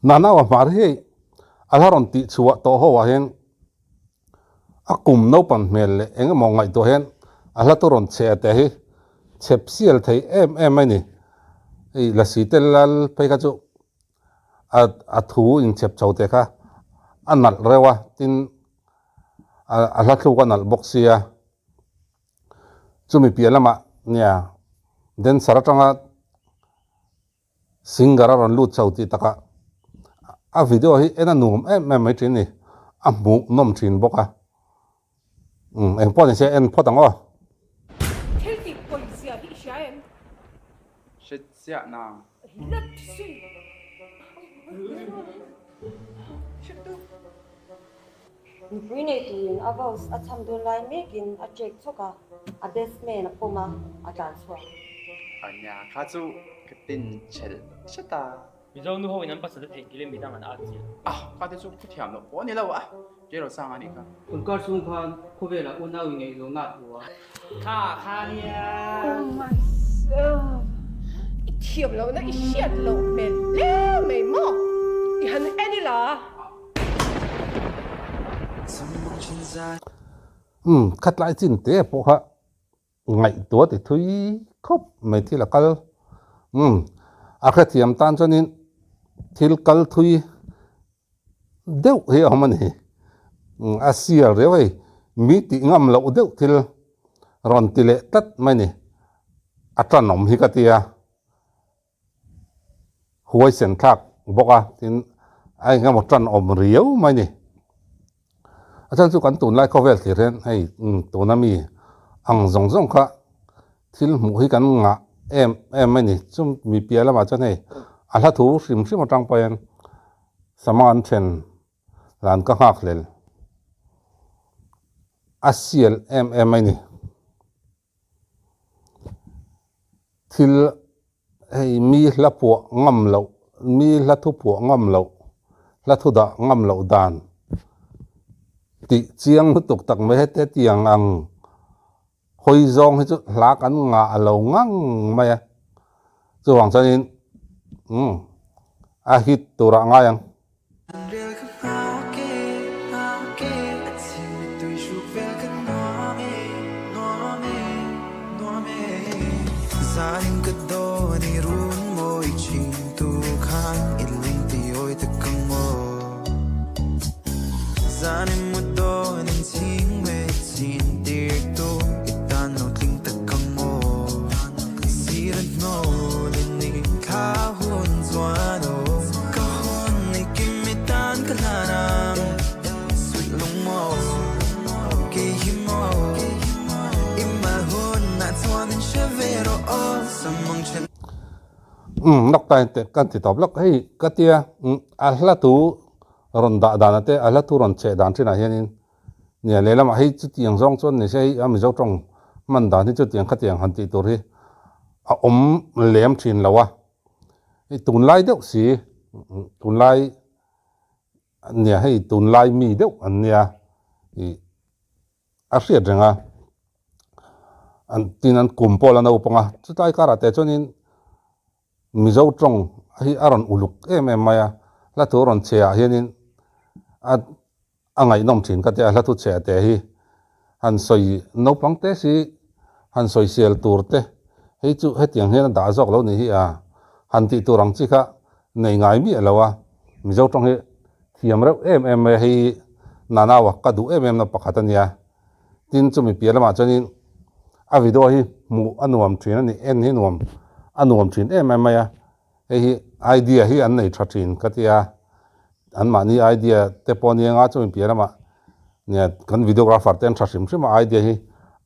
Nanaua hmar hi hei a la rawn tih chhuah tawh ho ah hian a kum naupan hmel leh eng emaw ngaihtuah hian a hla tu rawn chhe te hi chhep sial thei em em mai ni. Hei lasi te lal phei kha chu a a thu inchhep chho te kha a nalh reuh a tin a hla thluk a nalh bawk sia. Chumi piah lamah nia dancer atanga singer a rawn lut chho tih takah a video hi en a nuam em em mai thin a ni, a hmuh nawm thin bawk a, umm engpawh ni se en phawt ang aw. Thil tih pawizia hi i hria em? Hre chiah nang. Nupui nei turin a vows a chham dawn lai mekin a check chhawk a, a best man a pawm a, a tlan chhuak. A nia, kha chu ka tin chhelh hret a. Mizo nu ho in an pasal te theihnghilh in midang an at chiah. A, kha te chu khuthiam loh pawh a ni lo a, Jero sang a nih kha. Tunkar chhung khan khawvelah unau i ngaih zawhna a hmu a. Kha kha nia. Oh my God! I thiam lohna i hriat loh hmel hle mai maw? I han en ila. Umm, khatlai chin te pawh kha ngaihtuah ti thui khawp mai thil a kal. Umm, a hrethiam tan chuanin thil kal thui deuh hi a awm a ni. A sial riau hei, mi tih ngam loh deuh thil rawn ti leh tlat mai ni. A tanawm hi ka ti a, huaisen thlak bawk a, tin a engemaw tanawm riau mai ni. A chhan chu kan tunlai khawvel thlir hian hei tuna mi ang zawng zawng kha thil hmuh hi kan ngah em em mai ni. Chu mi piah lamah chuan hei a hla thu hrim hrim atang pawh hian sama an then dan ka nghak hlel a sial em em mai ni. Thil hei mi hla phuah ngam loh, mi hla thu phuah ngam loh, hla thu dah ngam loh dan tih chiang lutuk tak mai hete tiang ang hawi zawng hi chu hla kan ngah a lo ngang mai a, chuvang chuanin umm a hit turah ngai ang. Umm lawk ta teh kan ti tawp lawk hei ka tia umm a hla thu rawn dah dan ate a hla thu rawn cheh dan thinah hianin nia lehlamah hei chutiang zawng chuan ni se hei a Mizo tawng hman dan hi chutiang khatiang han tih tur hi a awm lem thin lo a. Hei tunlai deuh si, tunlai nia hei tunlai mi deuh an nia ih a hriat reng a, an tin an kum pawh a la naupang a, chutlai karah te chuanin Mizo tawng hi a rawn uluk em em mai a, hla thu rawn chhe ah hianin a A ngaihnawm thin ka ti a, hla thu chhe te hi han sawi naupang te si han sawi sel tur te hei chu hetiang hian a dah zawk lo ni hi a, han tih tur ang chi kha nei ngai miah lo a, Mizo tawng hi thiam reuh em em mai a, hei Nanaua ka duh em em na pakhat a nia, tin chumi piah lamah chuanin a video hi hmuh a nuam thin a ni, en hi nuam a nuam thin em em mai a. Hei hi idea hi an nei tha thin ka ti a, anmahni idea te pawh nia nga chumi piah lamah nia kan videographer te an tha hrim hrim a idea hi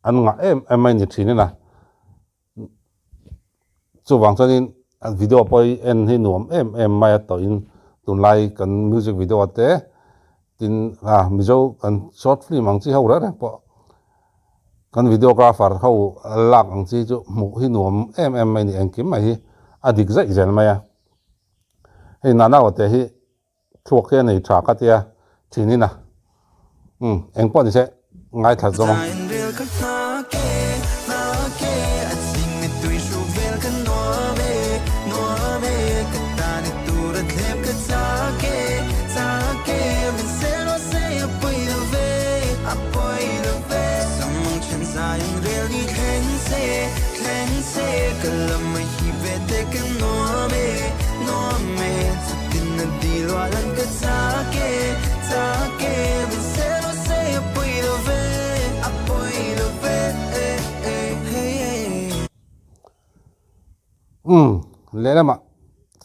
an ngah em em mai ni thin in a, chuvang chuanin video pawh hi en hi nuam em em mai a tawhin tunlai kan music video te tin a Mizo kan short film ang chi ho reng reng pawh Kan videographer ho lak ang chi chu hmuh hi nuam em em mai ni engkim mai hi a dik zaih zel mai a. Hei Nanaua te hi thluak hi a nei tha ka tia thin in a. Umm eng pawh ni se ngaithla zawng ang.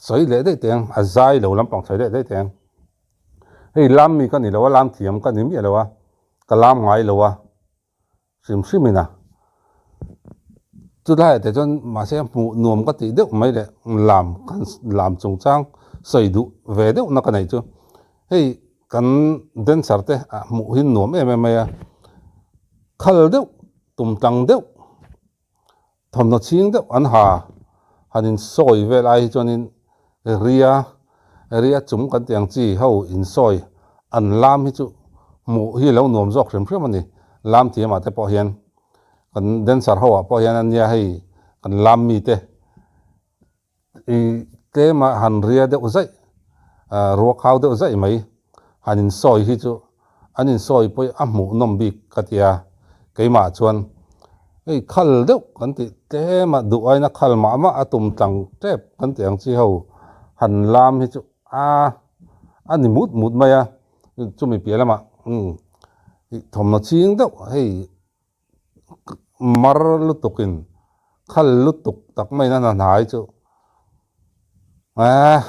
Sawi leh daih teh ang, a zai lo lampang sawi leh daih teh ang. Hei lam mi ka ni lo a, lam thiam ka ni miah lo a, ka lam ngai lo a, hrim hrim in a. Chulaiah te chuan mahse hmuh nuam ka tih deuh mai leh lam kan lam chungchang sawi duh ve deuh na ka neih chu. Hei kan dancer te ah hmuh hi nuam em em mai a, khal deuh tum tlang deuh. Thawmhnaw chhing deuh an ha han insawi vel ai hi chuanin ria ria chung kan tih ang chi ho insawi an lam hi chu hmuh hi lo nuam zawk hrim hrim a ni. Lam thiamah te pawh hian kan dancer ho ah pawh hian a nia hei kan lam mite I tlema han ria deuh zaih, ruakhau deuh zaih mai han insawi hi chu an insawi pawh a hmuhnawm bik ka ti a, keimah chuan hei khal deuh kan tih tlema duh aina khal mah mah a tum tlang tep kan tih ang chi ho han lam hi chu a a ni mut mut mai a, chumi piah lamah thawmhnaw ching deuh hei Mar lutukin khal lutuk tak maiin a hnai chu eh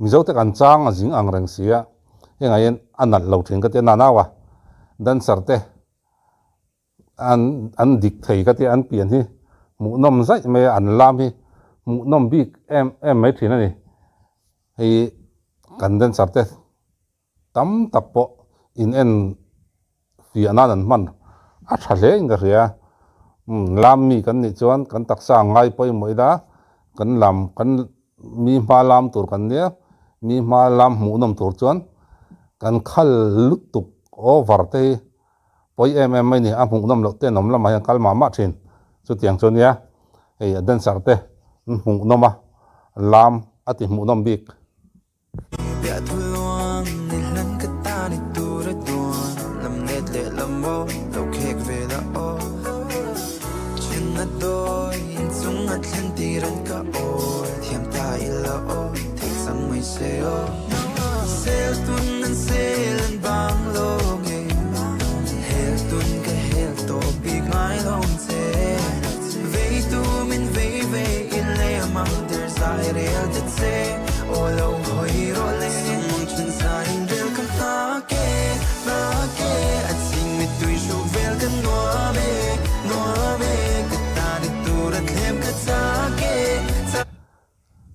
Mizo te kan chang a zing ang reng si a, hengah hian a nalh lo thin ka ti a, nanau a dancer te an an dik thei ka ti a, an pian hi hmuhnawm zaih mai a, an lam hi hmuhnawm bik em em mai thin a ni, hei kan dancer te. Tam tak pawh in en fiah nan an hman a tha hle in ka hria. Umm lam mi kan nih chuan kan taksa ngai pawimawh ila kan lam kan mi hma lam tur kan nia mi hma lam hmuhnawm tur chuan kan khal lutuk over te hi pawi em em mai ni a hmuhnawm loh ten awm lamah hian kal mah mah thin chutiang chu nia hei a dancer te an hmuhnawm a lam a ti hmuhnawm bik.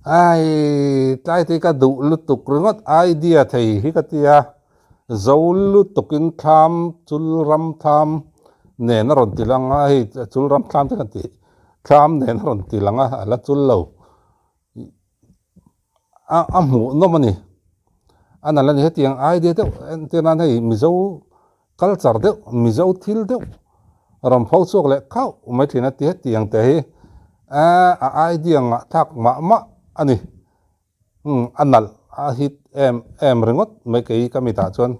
Ai tlai te ka duh lutuk ringawt idea thei hi ka tia zo lutukin thlam chul ram thlam nen a rawn ti lang a hei chul ram thlam te kan tih thlam nen a rawn ti lang a a la chul lo. A a hmuh nawm a ni. A nalh a ni. Hetiang idea deuh entir nan hei Mizo culture deuh, Mizo thil deuh rawn pho chhuak leh khauh mai thin a ti. Hetiang te hi a idea ngahthlak mah mah a ni. Umm a nalh a hit em em ringawt mai kei ka mitah chuan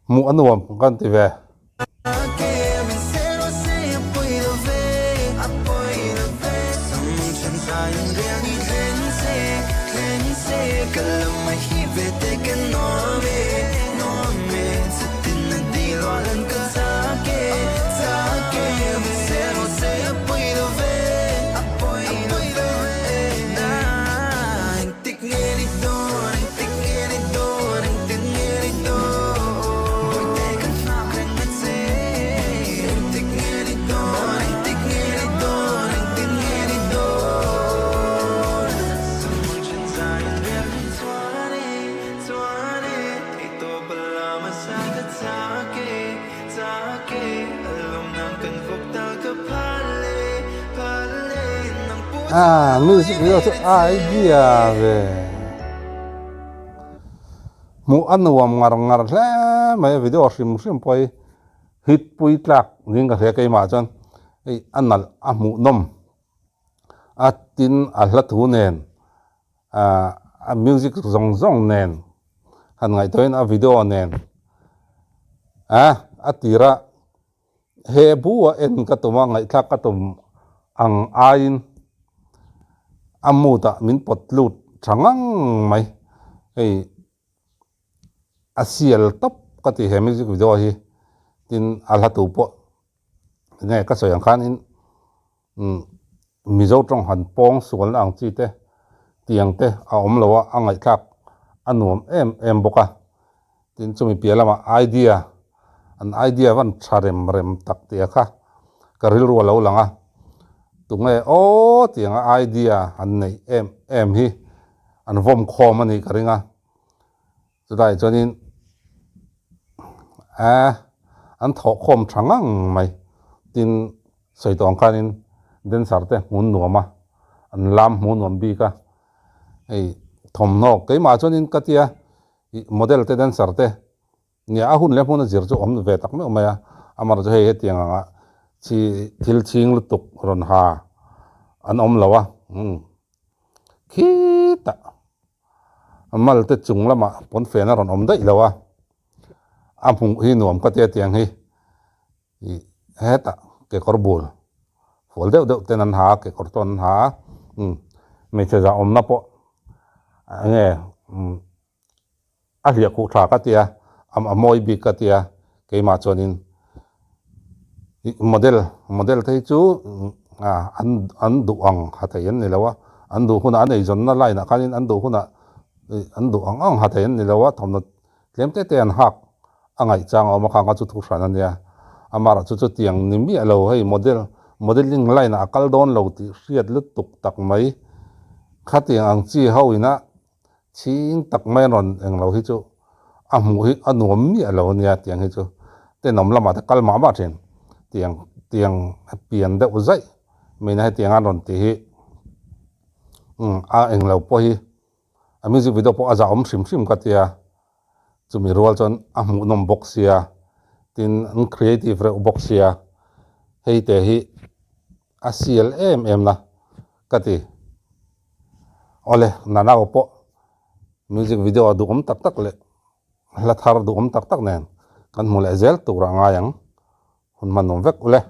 hmuh a nuam ka ti ve. Ah, music video chu idea ve. Hmuh a nuam ngar ngar hle mai a video hrim hrim pawh hi hit pui tlak niin ka hria keimah chuan hei a nalh a hmuhnawm a tin a hla thu nen ah a music zawng zawng nen han ngaihtuahin a video nen ah a tira He bu a en ka tum a, ngaihthlak ka tum ang aiin a mood ah min pawt lut tha ngang mai. Hei a sial tawp ka ti he music video hi, tin a hla tu pawh enge ka sawi ang khanin Mizo tawng han pawng sualna ang chi te. Tiang te a awm lo a, a ngaihthlak a nuam em em bawk a. Tin chumi piah lamah idea, an idea van tha rem rem tak tih a kha ka rilru a lo lang a. Tunge aw tianga idea an neih em em hi an vawm khawm a nih ka ring a. Chutah chuanin eh an thawh khawm tha ngang mai. Tin sawi tawh ang khanin dancer te hmun nuam a, an lam hmuh nuam bik a. Hei thawmhnaw keimah chuanin ka tia ih model te dancer te nia a hun leh hmun a zir chu awm ve tak meuh mai a. Amaherawhchu hei hetiang anga chi thil chhing lutuk rawn ha an awm lo a umm khitah. Mal te chung lamah pawnfen a rawn awm daih lo a, a hmuh hi nuam ka tia tiang hi ih hetah kekawr bul fual deuh deuh ten an ha a kekawr chuan an ha a umm hmeichhe zah awmna pawh eng nge umm a hliah khuh tha ka tia a mawi bik ka tia keimah chuanin ih model model te hi chu an an duh ang ha thei an ni lo a an duh hunah an eizawnna line ah khanin an duh hunah ih an duh ang ang ha thei an ni lo a thawmhnaw tlem te te an hak a ngaih chang a awm a khang a chu thu hran a nia amaherawh chu chutiang ni miah lo hei model modelling line ah a kal dawn lo tih hriat lutuk tak mai khatiang ang chi ho ina Chhing tak mai an rawn eng lo hi chu a hmuh hi a nuam miah lo ania tiang hi chu tenawm lamah te kal mah mah thin tiang tiang pian deuh zaih mai na hetiang an rawn tih hi umm a eng lo pawh hi a music video pawh a zahawm hrim hrim ka tia chumi rual chuan a hmuhnawm bawk sia tin an creative reuh bawk sia hei te hi a sial em em na ka ti. Awle, Nanau pawh music video duhawm tak tak leh hla thar duhawm tak tak nen kan hmu leh zel tur a ngai ang. Hun hmanawm vek ule.